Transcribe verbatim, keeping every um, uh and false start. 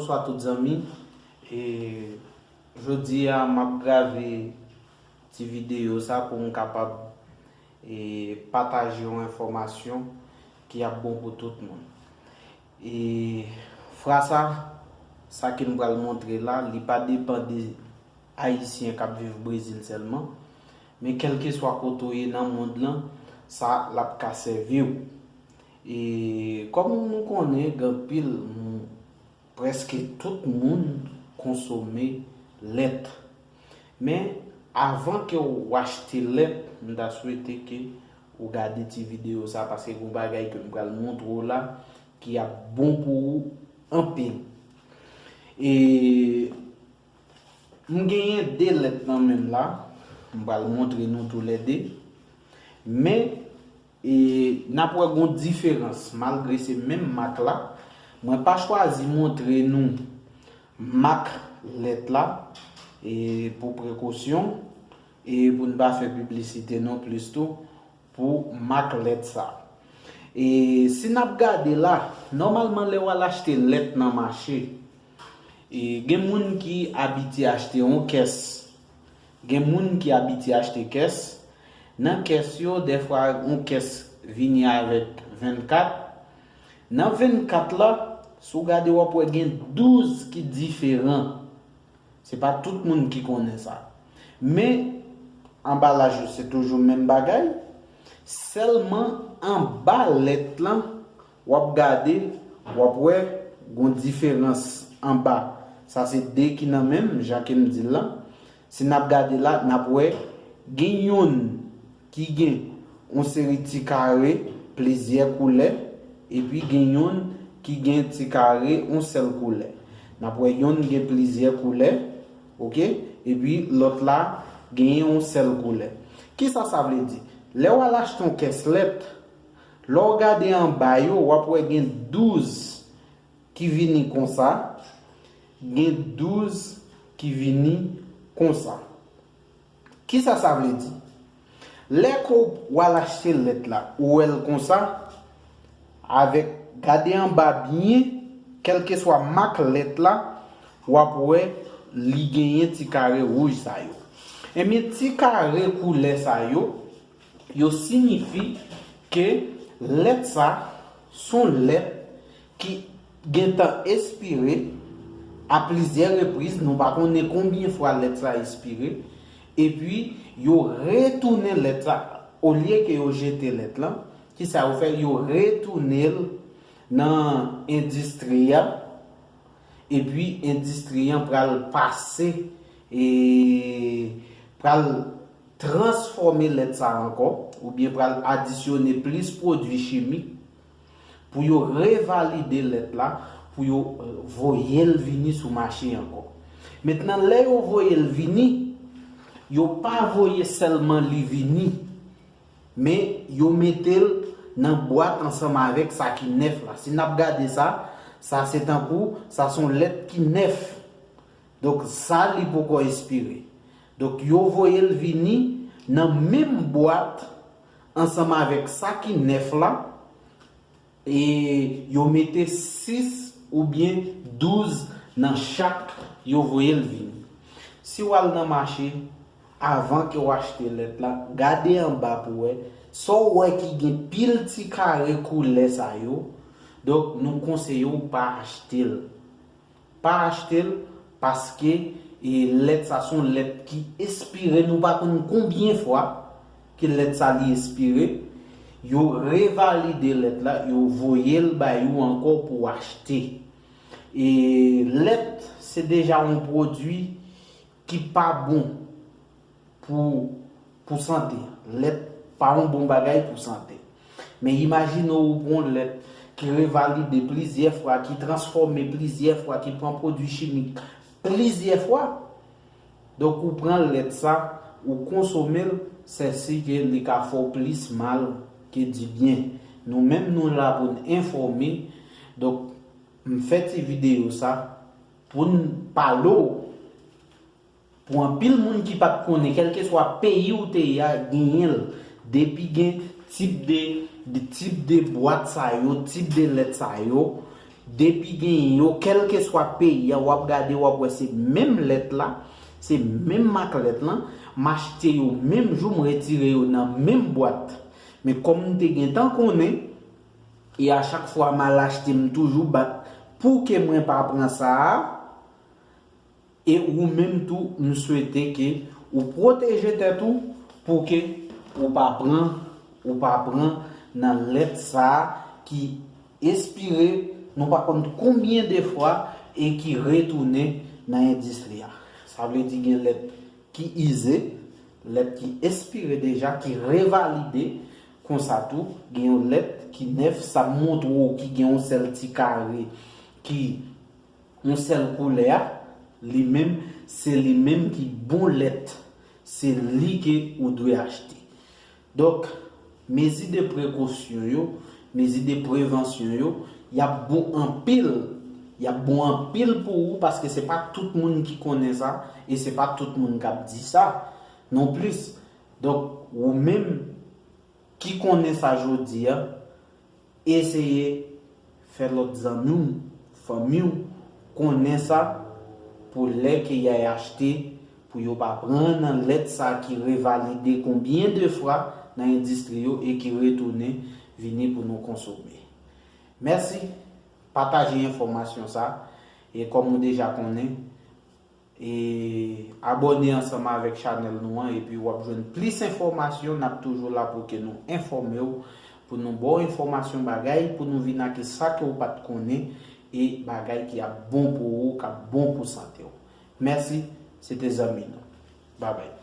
Bonswa tout zanmi. E jodi a m ap grave ti videyo sa pou m kapab e pataje yon enfòmasyon ki ap bon pou tout moun. E fra sa, sa ke m pral montre la, li pa depann de Ayisyen k ap viv Brezil sèlman, men kèlkeswa kote w ye nan mond lan, sa l ap ka sèvi w. E kòm nou konnen, gen anpil moun, prèske tout moun konsome lèt. Men, avan ke w achte lèt, m ta swete ke ou gade ti videyo sa, paske gen yon bagay ke m pral montre w la ki ap bon pou ou anpil. E m genyen de lèt nan men m la, m pral montre nou toulède. Men, e, n ap wè gon diferans, malgre se menm mak la. Mwen pa chwazi montre nou mak lèt la, e, pou prekosyon, e pou n pa fè piblisite non plis tou pou mak lèt sa. E si n ap gade la, nòmalman lè w al achte lèt nan mache, e gen moun ki abitye achte yon kès, gen moun ki abitye achte kès. Nan kès yo, dèfwa yon kès vini avèk vennkat. Nan vennkat la, si w gade, w ap wè gen douz ki diferan. Se pa tout moun ki konnen sa. Men, anbalaj yo se toujou menm bagay. Sèlman anba lèt lan, w ap gade, w ap wè gon diferans anba. Sa se de ki nan men m, jan ke m di l lan. Si n ap gade la, n ap wè gen youn ki gen yon seri ti kare, plizyè koulè, epi gen youn ki gen ti kare, yon sèl koulè. N ap wè youn gen plizyè koulè, oke? Epi lòt la genyen yon sèl koulè. Kisa sa vle di? Lè w al achte yon kès lèt, lè w gade anba yo, w ap wè gen douz ki vini konsa, gen douz ki vini konsa. Kisa sa vle di? Lè ke w al achte lèt la, ou wè l konsa, avèk, gade anba byen, kèlkeswa mak lèt la, w ap wè li genyen ti kare wouj sa yo. Ebyen, ti kare koulè sa yo, yo siyifi ke lèt sa s on lèt ki gentan espire a plizyè repriz, nou pa konnen konbyen fwa lèt sa espire, epi yo retounen lèt sa, olye ke yo jete lèt lan, kisa yo fè? Yo retounen l nan endistri a, epi endistri an pral pase, e pral transfòme lèt sa ankò, oubyen pral adisyone plis pwodui chimik pou yo revalide lèt la, pou yo, eh, voye l vini sou mache ankò. Mentnan, lè yo voye l vini, yo pa voye sèlman li vini, men yo mete l nan bwat ansanm avèk sa ki nèf la. Si n ap gade sa, sa se tankou, sa s on lèt ki nèf. Donk, sa li poko espire. Donk, yo voye l vini nan menm bwat ansanm avèk sa ki nèf la, e yo mete sis oubyen douz nan chak, yo voye l vini. Si w al nan mache, avan ke w achte lèt la, gade anba pou wè. Sa w wè ki gen pil ti kare koulè sa yo, donk, nou konseye w pa achte l. Pa achte l, paske, e, lèt sa s on lèt ki espire, nou pa konn konbyen fwa ke lèt sa li espire. Yo revalide lèt la, yo voye l bay ou ankò pou w achte. E lèt se deja yon pwodui ki pa bon pou, pou sante. Lèt pa yon bon bagay pou sante. Men imajine w pran yon lèt ki revalide plizyè fwa, ki transfòme plizyè fwa, ki pran pwodui chimik plizyè fwa. Donk, ou pran lèt sa, ou konsome l, se si ke li ka fè w plis mal ke di byen. Nou menm, nou la pou n enfòme. Donk, m fè ti videyo sa pou n pale w. Pou anpil moun ki pa t konnen, kèlkeswa peyi w te ye a, genyen l. Depi gen tip de, de tip de bwat sa yo, tip de lèt sa yo, Depi genyen yo, kèlkeswa peyi a, w ap gade, w ap wè se menm lèt la, se menm mak lèt lan, m achte yo menm jou, m retire yo nan menm bwat. Men kòm m te gentan konnen, e a chak fwa m al achte, m toujou bat pou ke mwen pa pran sa a, e ou menm tou, m swete ke ou pwoteje tèt ou pou ke ou pa pran, ou pa pran nan lèt sa a ki espire, nou pa konn konbyen de fwa, e ki retounen nan endistri a. Sa vle di gen lèt ki ize, lèt ki espire deja, ki revalide, konsa tou, gen yon lèt ki nèf, sa montre w ki gen yon sèl ti kare, ki yon sèl koulè a, li menm, se li menm ki bon lèt, se li ke ou dwe achte. Donk, mezi de prekosyon yo, mezi de prevansyon yo, y ap bon anpil, y ap bon anpil pou ou, paske se pa tout moun ki konnen sa, e se pa tout moun k ap di sa non plis. Donk, ou menm ki konnen sa jodi a, eseye fè lòt zanmi w, fanmi w, konnen sa pou lè ke y a achte, pou yo pa pran nan lèt sa ki revalide konbyen de fwa nan endistri yo e ki retounen vini pou nou konsome. Mèsi, pataje enfòmasyon sa, e kòm ou deja konnen, e abòne ansanm avèk chanèl nou an, epi w ap jwenn plis enfòmasyon. N ap toujou la pou ke nou enfòme w, pou nou ba w enfòmasyon bagay, pou nou vin ak sa ke w pa t konnen, e bagay ki ap bon pou ou, k ap bon pou sante w. Mèsi, se te zanmi nou. Babay.